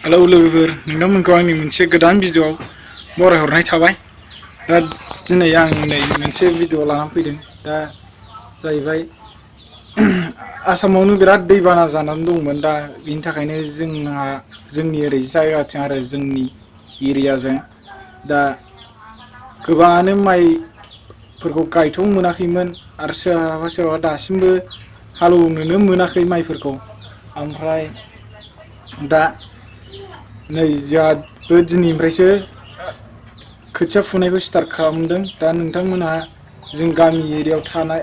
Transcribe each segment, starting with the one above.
Hello लोगोफोर नोंथांमोनखौ आंनि मोनसे गोदान भिडिअआव बरायहरनाय थाबाय। दा दिनै आं नै मोनसे भिडिअ लानानै फैदों। दा जाहैबाय आसामावनो बिराद दैबाना जानानै दंमोन। दा बिनि थाखायनो जोंनि ओरै जायगाथिं आरो जोंनि एरियाजों दा गोबाङानो माइफोरखौ गायथ' मोनाखैमोन आरो सोरहाबा सोरहाबा दासिमबो हालौवनोनो मोनाखै माइफोरखौ। ओमफ्राय दा नै जोंहाबो दिनैनिफ्रायसो खोथिया फुनायखौ स्टार्ट खालामदों। दा नोंथांमोनहा जों गामि एरियायाव थानाय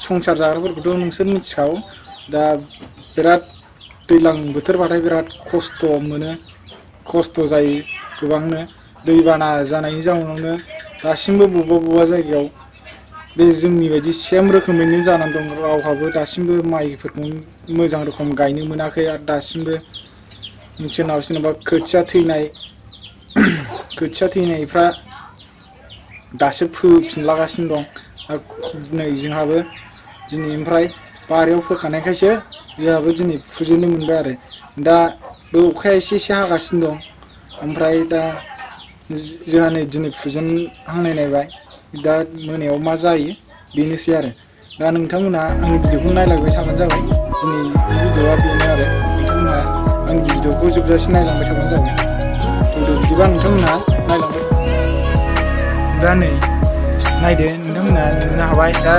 संसार जाग्राफोरखौथ' नोंसोर मिथिखागौ। दा बिराद दैज्लां बोथोरबाथाय बिराद खस्थ' मोनो, खस्थ' जायो गोबांनो। दैबाना जानायनि जाउनावनो दासिमबो बबेबा बबेबा जायगायाव बे जोंनि बायदि सेम रोखोमैनो जानानै दं। रावहाबो दासिमबो माइफोरखौ मोजां रोखोम गायनो मोनाखै आरो दासिमबो सोरनाबा सोरनाबा खोथिया थैनायफ्रा दासो फोफिनलागासिनो दं। नै जोंहाबो दिनैनिफ्राय बारियाव फोखानायखायसो जोंहाबो दिनै फुजेननो मोनबाय आरो। दाबो अखाया एसे एसे हागासिनो दं। ओमफ्राय दा जोंहा नै दिनै फुजेनहांनाय नायबाय। दा मोनायाव मा जायो बेनोसै आरो। दा नोंथांमोनहा आंनि भिडिअखौ नायलांबाय थाबानो जाबाय। दिनैनि भिडिअआ बेनो आरो नोंथांमोनहा आंनि भिडिअखौ जोबजासिम नायलांबाय थाबानो जाबाय। बिदिबा नोंथांमोनहा नायलांबाय। दा नै नायदो नोंथांमोनहा नुनो हाबाय। दा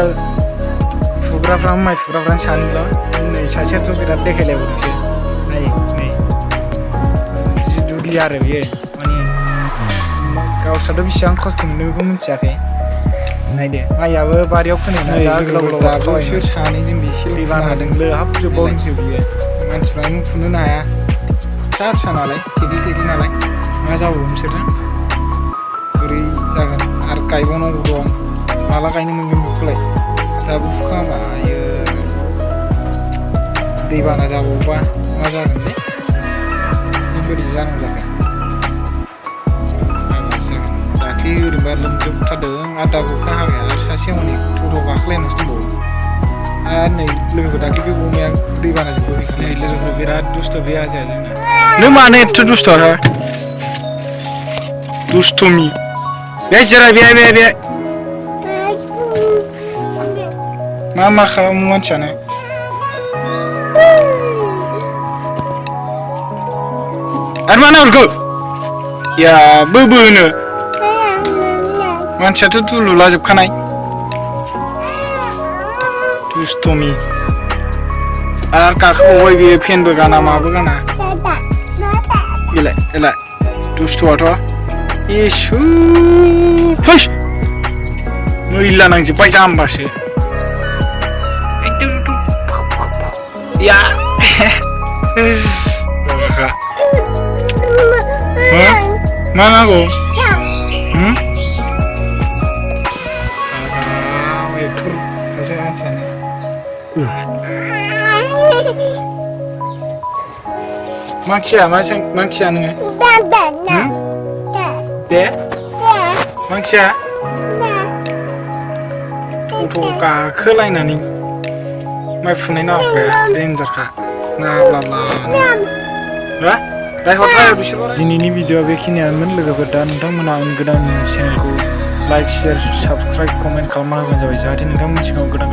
माइ फुग्राफ्रानो सानैल'। नै सासेयाथ' बिराद देखायलायबावदोंसो। नाय नै जि दुगि आरो बियो माने गावस्राथ' बेसिबां खस्थ' मोन्दों बेखौ मिथियाखै। नायदो माइयाबो बारियाव फोनाया जा गोलाव गोलाव खाबायमोन। सानैजों एसे दैबानाजों लोहाबजोबबावदोंसो बियो। मानसिफ्रानो फुनोनो हाया, फिसा फिसा नालाय थेलै थेलै नालाय मा जाबावगोन बिसोरजों। बोरै जागोन आरो गायबावनांगौ दं। माला गायनो मोनगोन बेखौलाय। दाबो फुखाङाबा आयो दैबाना जाबावोबा मा जागोनलै, बोरै जानांगौ जाखो। दाख्लै ओरैनोबा लोमजोबथारदों आरो दाबो अखा हाबाय आरो सासेया हनै टट'आव गाखोलायनासो दंबावो। आरो नै लोगोफोर दाख्लै बे अमाया दैबानाजों बोहैखानाय। लोगोफोर बिराद दुस्थ' बे आजाया जोंना। नों मानो एथ' दुस्थ'? दुस्थ'मि बे जिराय बे मा खालामो मानसियानो। आरो मा नांगौ या बोनो मानसियाथ' दुलुलाजोबखानाय दुस्थ'मि। आरो गाखोबावबाय बेयो फेनबो गाना माबो गाना। एलाय दुस्थ'आथ' इसोर फैस मैला नांजोब्बाय जाम्बासो। या मा नांगौ? एक्टर सासे मानसियानो मा खिया नोङो? दे मा खिया? टट' गाखोलायनानै माइ फुनाय नाहरग्राया देनजारखा दिनैनि भिडिअआ बेखिनियानोमोन लोगोफोर। दा नोंथांमोनहा आंनि गोदान चेनेलखौ लाइक, शेयार, साबसक्राइब, कमेन्ट खालामना होबानो जाबाय। जाहाथे नोंथांमोननि सिगाङाव गोदान